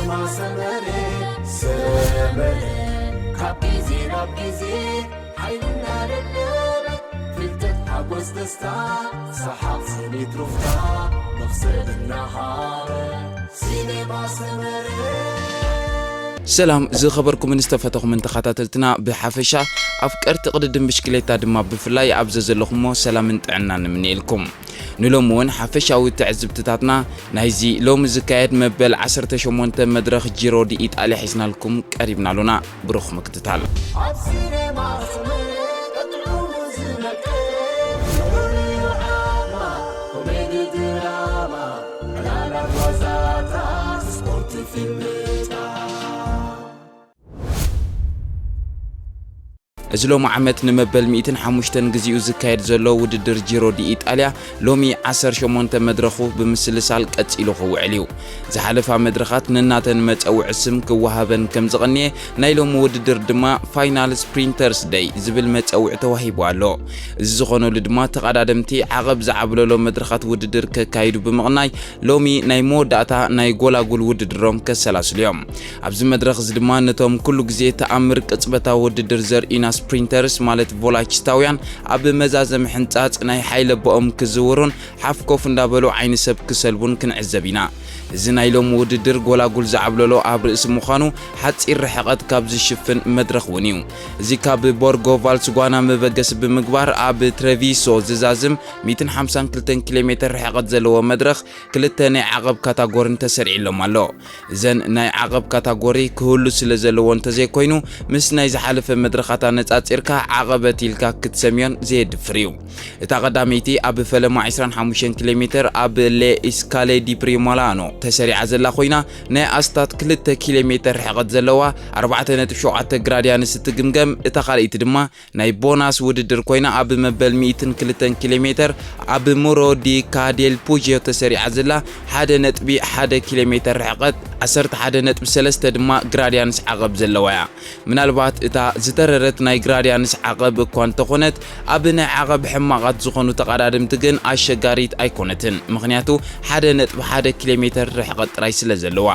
ሰመረ ሰመረ ካብ ግዜ ናብ ግዜ ሓይልና ደለበ ፍልጠት ሓጎስ ደስታ ሰሓቕ ስኒት ሩፍታ መኽሰብ እናሃረ ሲኔማ ሰመረ። ሰላም ዝኸበርኩምን ዝተፈተኹምን ተኸታተልትና፣ ብሓፈሻ ኣፍቀርቲ ቅድድም ብሽክሌታ ድማ ብፍላይ ኣብ ዘዘለኹሞ ሰላምን ጥዕናን ንምንኤልኩም። ንሎሚ እውን ሓፈሻዊ ትዕዝብትታትና ናይዚ ሎሚ ዝካየድ መበል ዓሰርተ ሸሞንተ መድረኽ ጂሮ ዲ ኢጣልያ ሒዝናልኩም ቀሪብና ኣሉና። ብሩኽ ምክትታል። ኣብ ሲኔማ ሰመረ ቀጥዑ ዝነቀ ዝዑልዩ ዓማ ኮሜዲ ድራማ ዕላላት ዋዛታት ስፖርት ፊልምታት እዚ ሎሚ ዓመት ንመበል ሚእትን ሓሙሽተን ግዜኡ ዝካየድ ዘሎ ውድድር ጂሮ ዲ ኢጣልያ ሎሚ ዓሰርተ ሸሞንተ መድረኹ ብምስልሳል ቀጺሉ ክውዕል እዩ። ዝሓለፋ መድረኻት ነናተን መጸውዒ ስም ክወሃበን ከም ዝቐንየ፣ ናይ ሎሚ ውድድር ድማ ፋይናል ስፕሪንተርስ ደይ ዝብል መጸውዒ ተዋሂቡ ኣሎ። እዚ ዝኾነሉ ድማ ተቐዳደምቲ ዓቐብ ዝዓብለሎ መድረኻት ውድድር ከካይዱ ብምቕናይ ሎሚ ናይ መወዳእታ ናይ ጎላጉል ውድድሮም ከሰላስሉ እዮም። ኣብዚ መድረኽ እዚ ድማ ነቶም ኩሉ ግዜ ተኣምር ቅጽበታዊ ውድድር ዘርእዩና ስፕሪንተርስ ማለት ቮላችስታውያን ኣብ መዛዘሚ ሕንጻጽ ናይ ሓይሊ ኣቦኦም ክዝውሩን ሓፍ ኮፍ እንዳበሉ ዓይኒ ሰብ ክሰልቡን ክንዕዘብ ኢና። እዚ ናይ ሎሚ ውድድር ጎላጉል ዝዓብለሎ ኣብ ርእሲ ምዃኑ ሓጺር ርሕቐት ካብ ዝሽፍን መድረኽ እውን እዩ። እዚ ካብ ቦርጎ ቫልስጓና መበገሲ ብምግባር ኣብ ትረቪሶ ዝዛዝም ሚእትን ሓምሳን ክልተን ኪሎ ሜተር ርሕቐት ዘለዎ መድረኽ ክልተ ናይ ዓቐብ ካታጎርን ተሰሪዕሎም ኣሎ። እዘን ናይ ዓቐብ ካታጎሪ ክህሉ ስለ ዘለዎ እንተዘይኮይኑ ምስ ናይ ዝሓለፈ መድረኻት ኣነጻጺርካ ዓቐበት ኢልካ ክትሰምዮን ዘየድፍር እዩ። እታ ቀዳመይቲ ኣብ ፈለማ ዕስራን ሓሙሽተን ኪሎ ሜተር ኣብ ሌ ኢስካሌ ዲ ፕሪሞላኖ ተሰሪዓ ዘላ ኮይና ናይ ኣስታት ክልተ ኪሎ ሜተር ርሕቐት ዘለዋ ኣርባዕተ ነጥቢ ሸውዓተ ግራድያንስ እትግምገም፣ እታ ካልኣይቲ ድማ ናይ ቦናስ ውድድር ኮይና ኣብ መበል ሚእትን ክልተን ኪሎ ሜተር ኣብ ሙሮ ዲ ካዴል ፑጆ ተሰሪዓ ዘላ ሓደ ነጥቢ ሓደ ኪሎ ሜተር ርሕቐት ዓሰርተ ሓደ ነጥቢ ሰለስተ ድማ ግራድያንስ ዓቐብ ዘለዋ እያ። ምናልባት እታ ዝተረረት ናይ ግራድያንስ ዓቐብ እኳ እንተኾነት ኣብ ናይ ዓቐብ ሕማቓት ዝኾኑ ተቐዳደምቲ ግን ኣሸጋሪት ኣይኮነትን። ምኽንያቱ ሓደ ነጥቢ ሓደ ኪሎ ሜተር ርሕቐት ጥራይ ስለ ዘለዋ።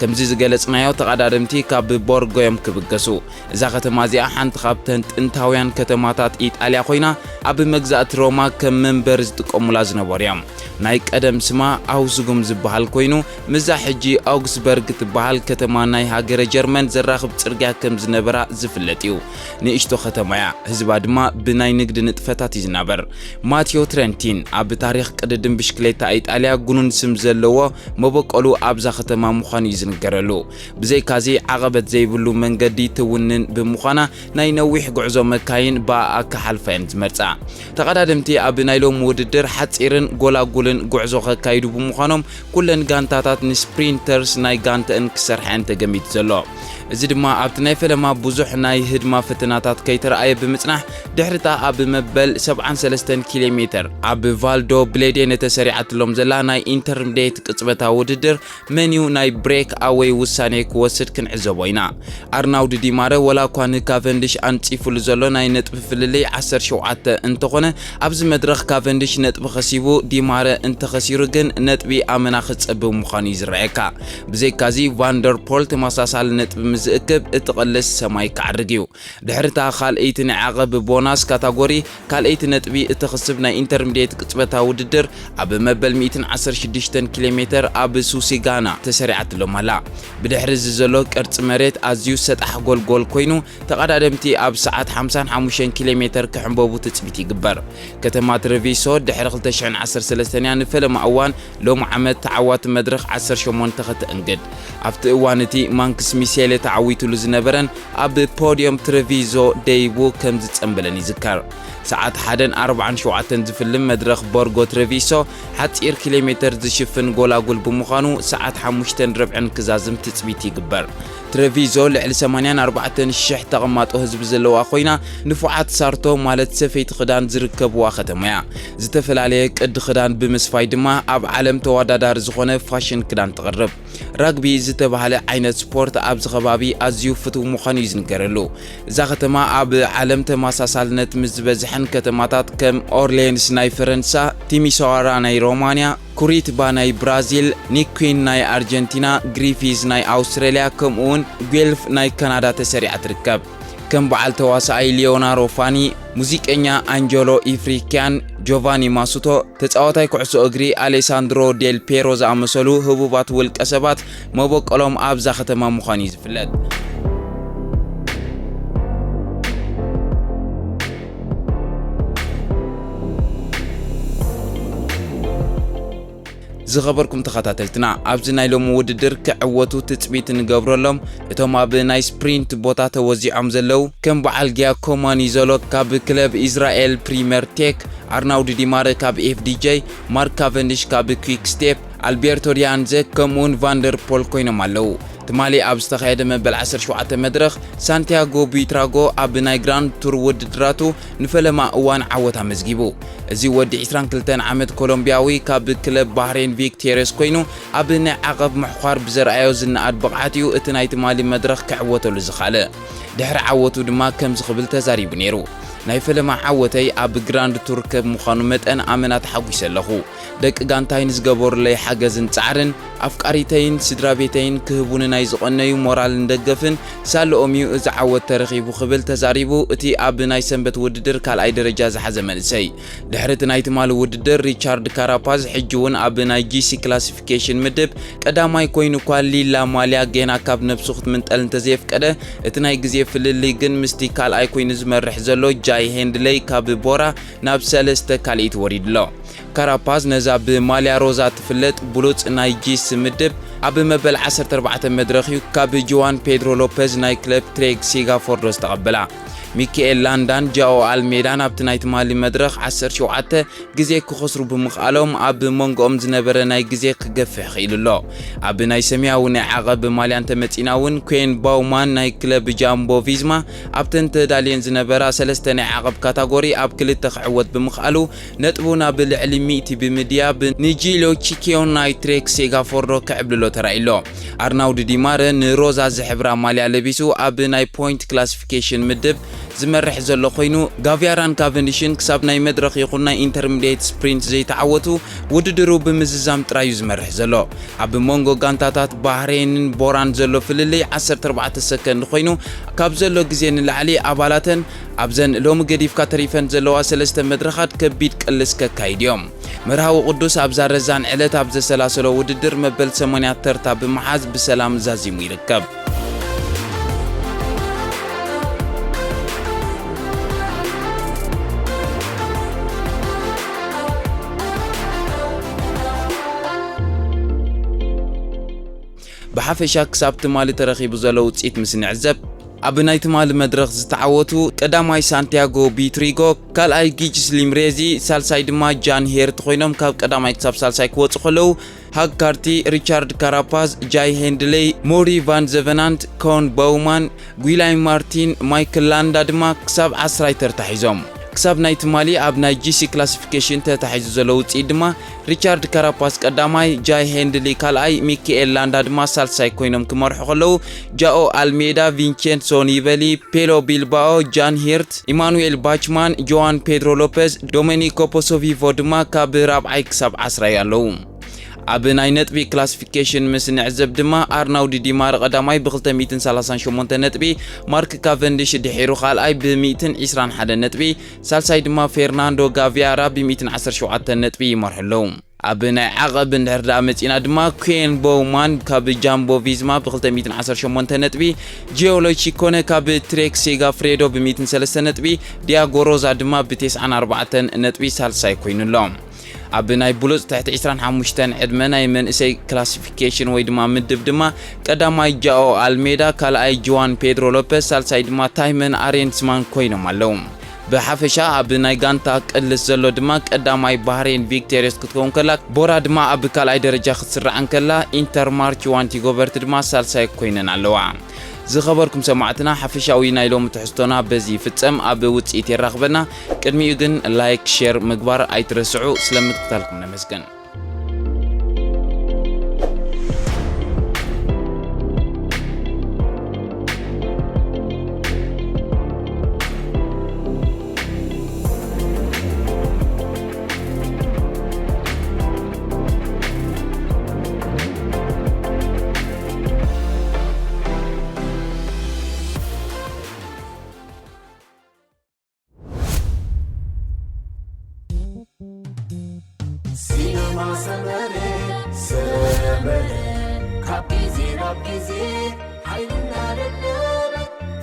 ከምዚ ዝገለጽናዮ ተቐዳደምቲ ካብ ቦርጎ እዮም ክብገሱ። እዛ ከተማ እዚኣ ሓንቲ ካብተን ጥንታውያን ከተማታት ኢጣልያ ኮይና ኣብ መግዛእቲ ሮማ ከም መንበሪ ዝጥቀሙላ ዝነበሩ እዮም። ናይ ቀደም ስማ ኣውስጉም ዝበሃል ኮይኑ ምስዛ ሕጂ ኣውግስበርግ ትበሃል ከተማ ናይ ሃገረ ጀርመን ዘራኽብ ጽርግያ ከም ዝነበራ ዝፍለጥ እዩ። ንእሽቶ ከተማ እያ። ህዝባ ድማ ብናይ ንግዲ ንጥፈታት እዩ ዝናበር። ማቴዮ ትረንቲን ኣብ ታሪኽ ቅድድም ብሽክሌታ ኢጣልያ ግኑን ስም ዘለዎ መበቆሉ ኣብዛ ከተማ ምዃኑ እዩ ዝንገረሉ። ብዘይካዚ ዓቐበት ዘይብሉ መንገዲ ትውንን ብምዃና ናይ ነዊሕ ጉዕዞ መካይን ብኣኣ ክሓልፋ እየን ዝመርጻ። ተቐዳደምቲ ኣብ ናይ ሎሚ ውድድር ሓጺርን ጎላጉልን ጉዕዞ ከካይዱ ብምዃኖም ኩለን ጋንታታት ንስፕሪንተርስ ናይ ጋንተአን ክሰርሓ እየን ተገሚቱ ዘሎ። እዚ ድማ ኣብቲ ናይ ፈለማ ብዙሕ ናይ ህድማ ፈተናታት ከይተረኣየ ብምጽናሕ ድሕሪታ ኣብ መበል ሰብዓን ሰለስተን ኪሎ ሜተር ኣብ ቫልዶ ብሌዴነ ተሰሪዓትሎም ዘላ ናይ ኢንተርምዴት ቅጽበታዊ ውድድር መንዩ ናይ ብሬክ ኣወይ ውሳኔ ክወስድ ክንዕዘቦ ኢና። ኣርናውድ ዲማረ ወላ እኳ ንካቨንድሽ ኣንጺፉሉ ዘሎ ናይ ነጥቢ ፍልልይ ዓሰርተ ሸውዓተ እንተኾነ ኣብዚ መድረኽ ካቨንድሽ ነጥቢ ከሲቡ ዲማረ እንተኸሲሩ ግን ነጥቢ ኣመና ክጸብብ ምዃኑ እዩ ዝረኣየካ። ብዘይካዚ ቫንደር ፖል ተመሳሳሊ ነጥቢ ምስ ዝእክብ እቲ ቅልስ ሰማይ ክዓርግ እዩ። ድሕሪታ ካልኣይቲ ናይ ዓቐብ ቦናስ ካታጎሪ ካልኣይቲ ነጥቢ እተኽስብ ናይ ኢንተርሚድየት ቅጽበታዊ ውድድር ኣብ መበል ሚእትን ዓሰርተ ሽዱሽተን ኪሎ ሜተር ኣብ ሱሲጋና ተሰሪዓትሎም ኣላ። ብድሕሪ እዚ ዘሎ ቅርጺ መሬት ኣዝዩ ሰጣሕ ጎልጎል ኮይኑ ተቐዳደምቲ ኣብ ሰዓት ሓምሳን ሓሙሽተን ኪሎ ሜተር ክሕንበቡ ትጽቢት ይግበር። ከተማ ትረቪሶ ድሕሪ ክልተ ሽሕን ዓሰርተ ሰለስተን እያ ንፈለማ እዋን ሎም ዓመት ተዓዋቲ መድረኽ ዓሰርተ ሸሞንተ ከተእንግድ። ኣብቲ እዋን እቲ ማንክስ ሚሴለ ተዓዊቱሉ ዝነበረን ኣብ ፖድዮም ትረቪዞ ደይቡ ከም ዝጸንበለን ይዝከር። ሰዓት ሓደን ኣርባዓን ሸውዓተን ዝፍልም መድረኽ ቦርጎ ትረቪሶ ሓጺር ኪሎ ሜተር ዝሽፍን ጎላጉል ብምዃኑ ሰዓት ሓሙሽተን ርብዕን ክዛዝም ትጽቢት ይግበር። ትረቪዞ ልዕሊ ሰማንያን ኣርባዕተን ሽሕ ተቐማጦ ህዝቢ ዘለዋ ኮይና ንፉዓት ሳርቶ ማለት ሰፈይቲ ክዳን ዝርከብዋ ከተማ እያ። ዝተፈላለየ ቅዲ ክዳን ብምስፋይ ድማ ኣብ ዓለም ተወዳዳሪ ዝኾነ ፋሽን ክዳን ተቕርብ። ራግቢ ዝተባህለ ዓይነት ስፖርት ኣብዚ ከባቢ ኣዝዩ ፍቱው ምዃኑ እዩ ዝንገረሉ። እዛ ከተማ ኣብ ዓለም ተመሳሳልነት ምስ ዝበዝሐን ከተማታት ከም ኦርሌንስ ናይ ፈረንሳ፣ ቲሚሶዋራ ናይ ሮማንያ፣ ኩሪትባ ናይ ብራዚል፣ ኒክ ኩን ናይ ኣርጀንቲና፣ ግሪፊዝ ናይ ኣውስትራልያ፣ ከምኡውን ጌልፍ ናይ ካናዳ ተሰሪዓ ትርከብ። ከም በዓል ተዋሳኣይ ሊዮናሮ ፋኒ፣ ሙዚቀኛ ኣንጀሎ ኢፍሪኪያን፣ ጆቫኒ ማሱቶ፣ ተጻዋታይ ኩዕሶ እግሪ ኣሌሳንድሮ ዴል ፔሮ ዝኣመሰሉ ህቡባት ውልቀ ሰባት መበቆሎም ኣብዛ ከተማ ምዃኑ እዩ ዝፍለጥ። ዝኸበርኩም ተኸታተልትና፣ ኣብዚ ናይ ሎሚ ውድድር ክዕወቱ ትጽቢት ንገብረሎም እቶም ኣብ ናይ ስፕሪንት ቦታ ተወዚዖም ዘለዉ፣ ከም በዓል ጊያኮማኒ ዞሎ ካብ ክለብ ኢዝራኤል ፕሪምየር ቴክ፣ ኣርናውድ ዲማረ ካብ ኤፍዲጄ፣ ማርክ ካቨንዲሽ ካብ ኩዊክ ስቴፕ፣ ኣልቤርቶ ዲያንዘ ከምኡውን ቫንደር ፖል ኮይኖም ኣለዉ። ትማሊ ኣብ ዝተኻየደ መበል ዓሰርተ ሸውዓተ መድረኽ፣ ሳንቲያጎ ቡይትራጎ ኣብ ናይ ግራንድ ቱር ውድድራቱ ንፈለማ እዋን ዓወት ኣመዝጊቡ። እዚ ወዲ ዕስራን ክልተን ዓመት ኮሎምቢያዊ፣ ካብ ክለብ ባህሬን ቪክቴሬስ ኮይኑ፣ ኣብ ናይ ዓቐብ ምሕዃር ብዘርኣዮ ዝነኣድ ብቕዓት እዩ እቲ ናይ ትማሊ መድረኽ ክዕወተሉ ዝኸኣለ። ድሕሪ ዓወቱ ድማ ከምዚ ክብል ተዛሪቡ ነይሩ። ናይ ፈለማ ዓወተይ ኣብ ግራንድ ቱር ከም ምዃኑ መጠን ኣመና ተሓጒሰ ኣለኹ። ደቂ ጋንታይ ንዝገበሩለይ ሓገዝን ጻዕርን፣ ኣፍቃሪተይን ስድራ ቤተይን ክህቡኒ ናይ ዝቐነዩ ሞራልን ደገፍን ሳልኦም እዩ እዚ ዓወት ተረኺቡ ክብል ተዛሪቡ እቲ ኣብ ናይ ሰንበት ውድድር ካልኣይ ደረጃ ዝሓዘ መንእሰይ። ድሕሪ እቲ ናይ ትማሊ ውድድር ሪቻርድ ካራፓዝ ሕጂ እውን ኣብ ናይ ጂሲ ክላሲፊኬሽን ምድብ ቀዳማይ ኮይኑ እኳ ሊላ ማልያ ጌና ካብ ነብሱ ክትምንጠል እንተዘየፍቀደ፣ እቲ ናይ ግዜ ፍልልይ ግን ምስቲ ካልኣይ ኮይኑ ዝመርሕ ዘሎ ጃይ ሄንድለይ ካብ ቦራ ናብ ሰለስተ ካልኢት ወሪዱ ኣሎ። ካራፓዝ ነዛ ብማልያ ሮዛ ትፍለጥ ብሉጽ ናይ ጂስ ምድብ ኣብ መበል ዓሰርተ ኣርባዕተ መድረኽ እዩ ካብ ጁዋን ፔድሮ ሎፐዝ ናይ ክለብ ትሬግ ሴጋፎርዶ ዝተቐበላ። ሚካኤል ላንዳን ጃኦ ኣልሜዳን ኣብቲ ናይ ትማሊ መድረኽ ዓሰርተ ሸውዓተ ግዜ ክኸስሩ ብምኽኣሎም ኣብ መንጎኦም ዝነበረ ናይ ግዜ ክገፍሕ ክኢሉ ኣሎ። ኣብ ናይ ሰማያዊ ናይ ዓቐብ ማልያ እንተመጺና እውን፣ ኩዌን ባውማን ናይ ክለብ ጃምቦ ቪዝማ ኣብተን ተዳልየን ዝነበራ ሰለስተ ናይ ዓቐብ ካታጎሪ ኣብ ክልተ ክዕወት ብምኽኣሉ፣ ነጥቡ ናብ ልዕሊ ሚእቲ ብምድያብ ንጂሎ ቺኪዮን ናይ ትሬክ ሴጋፎርዶ ክዕብልሎ ተራእዩ ኣሎ። ኣርናውድ ዲማረ ንሮዛ ዝሕብራ ማልያ ለቢሱ ኣብ ናይ ፖይንት ክላሲፊኬሽን ምድብ ዝመርሕ ዘሎ ኮይኑ፣ ጋቪያራን ካቨንዲሽን ክሳብ ናይ መድረኽ ይኹን ናይ ኢንተርሚዲየት ስፕሪንት ዘይተዓወቱ፣ ውድድሩ ብምዝዛም ጥራይ እዩ ዝመርሕ ዘሎ። ኣብ መንጎ ጋንታታት ባህሬንን ቦራን ዘሎ ፍልልይ ዓሰርተ ኣርባዕተ ሰከንድ ኮይኑ፣ ካብ ዘሎ ግዜ ንላዕሊ ኣባላተን ኣብዘን ሎሚ ገዲፍካ ተሪፈን ዘለዋ ሰለስተ መድረኻት ከቢድ ቅልስ ከካይድ እዮም። መርሃዊ ቅዱስ ኣብዛ ረዛን ዕለት ኣብ ዘሰላሰሎ ውድድር መበል ሰማንያ ተርታ ብምሓዝ ብሰላም ዛዚሙ ይርከብ። ብሓፈሻ ክሳብ ትማሊ ተረኺቡ ዘሎ ውፅኢት ምስ ንዕዘብ፣ ኣብ ናይ ትማሊ መድረኽ ዝተዓወቱ ቀዳማይ ሳንቲያጎ ቢትሪጎ፣ ካልኣይ ጊጅስ ሊምሬዚ፣ ሳልሳይ ድማ ጃን ሄርት ኮይኖም ካብ ቀዳማይ ክሳብ ሳልሳይ ክወፁ ከለዉ፣ ሃግ ካርቲ፣ ሪቻርድ ካራፓዝ፣ ጃይ ሄንድሌይ፣ ሞሪ ቫን ዘቨናንት፣ ኮን በውማን፣ ጒላይ ማርቲን፣ ማይክል ላንዳ ድማ ክሳብ ዓስራይ ተርታ ሒዞም። ክሳብ ናይ ትማሊ ኣብ ናይ ጂሲ ክላሲፊኬሽን ተታሒዙ ዘሎ ውፅኢት ድማ ሪቻርድ ካራፓስ ቀዳማይ፣ ጃይ ሄንድሊ ካልኣይ፣ ሚካኤል ላንዳ ድማ ሳልሳይ ኮይኖም ክመርሑ ከለዉ፣ ጃኦ ኣልሜዳ፣ ቪንቼንሶ ኒበሊ፣ ፔሎ ቢልባኦ፣ ጃን ሂርት፣ ኢማኑኤል ባችማን፣ ጆዋን ፔድሮ ሎፔዝ፣ ዶሜኒኮ ፖሶቪቮ ድማ ካብ ራብዓይ ክሳብ ዓስራይ ኣለዉ። ኣብ ናይ ነጥቢ ክላሲፊኬሽን ምስ ንዕዘብ ድማ፣ ኣርናውዲ ዲማር ቀዳማይ ብ ክልተ ሚእትን ሰላሳን ሸሞንተ ነጥቢ፣ ማርክ ካቨንዲሽ ድሒሩ ካልኣይ ብ ሚእትን ዕስራን ሓደን ነጥቢ፣ ሳልሳይ ድማ ፌርናንዶ ጋቪያራ ብ ሚእትን ዓሰርተ ሸውዓተን ነጥቢ ይመርሑ ኣለዉ። ኣብ ናይ ዓቐብ እንድሕር ደኣ መጺና ድማ፣ ኩዌን ቦውማን ካብ ጃምቦ ቪዝማ ብ ክልተ ሚእትን ዓሰርተ ሸሞንተ ነጥቢ፣ ጂዮሎ ቺኮነ ካብ ትሬክ ሴጋፍሬዶ ብ ሚእትን ሰለስተ ነጥቢ፣ ዲያጎ ሮዛ ድማ ብ ተስዓን ኣርባዕተን ነጥቢ ሳልሳይ ኮይኑ ኣሎ። ኣብ ናይ ብሉጽ ትሕቲ ዕስራን ሓሙሽተን ዕድመ ናይ መንእሰይ ክላሲፊኬሽን ወይ ድማ ምድብ ድማ፣ ቀዳማይ ጃኦ ኣልሜዳ፣ ካልኣይ ጁዋን ፔድሮ ሎፔዝ፣ ሳልሳይ ድማ ታይመን ኣሬንስማን ኮይኖም ኣለዉ። ብሓፈሻ ኣብ ናይ ጋንታ ቅልስ ዘሎ ድማ ቀዳማይ ባህሬን ቪክቶሪየስ ክትከውን ከላ፣ ቦራ ድማ ኣብ ካልኣይ ደረጃ ክትስራዕ እንከላ፣ ኢንተርማርች ዋንቲ ጎበርት ድማ ሳልሳይ ኮይነን ኣለዋ። ዝኸበርኩም ሰማዕትና፣ ሓፈሻዊ ናይ ሎሚ ትሕዝቶና በዚ ይፍጸም። ኣብ ውጽኢት የራኽበና። ቅድሚኡ ግን ላይክ፣ ሼር ምግባር ኣይትረስዑ። ስለምክትታልኩም ነመስግን። ግዜ ሓይልና ደደበ፣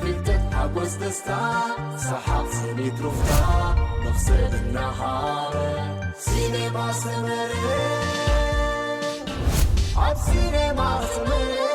ፍልጠት ሓጎስ ደስታ፣ ሰሓቕ ስኒት ሩፍታ፣ መኽሰብ እናሃበ። ሲኔማ ሰመረ፣ ኣብ ሲኔማ ሰመረ።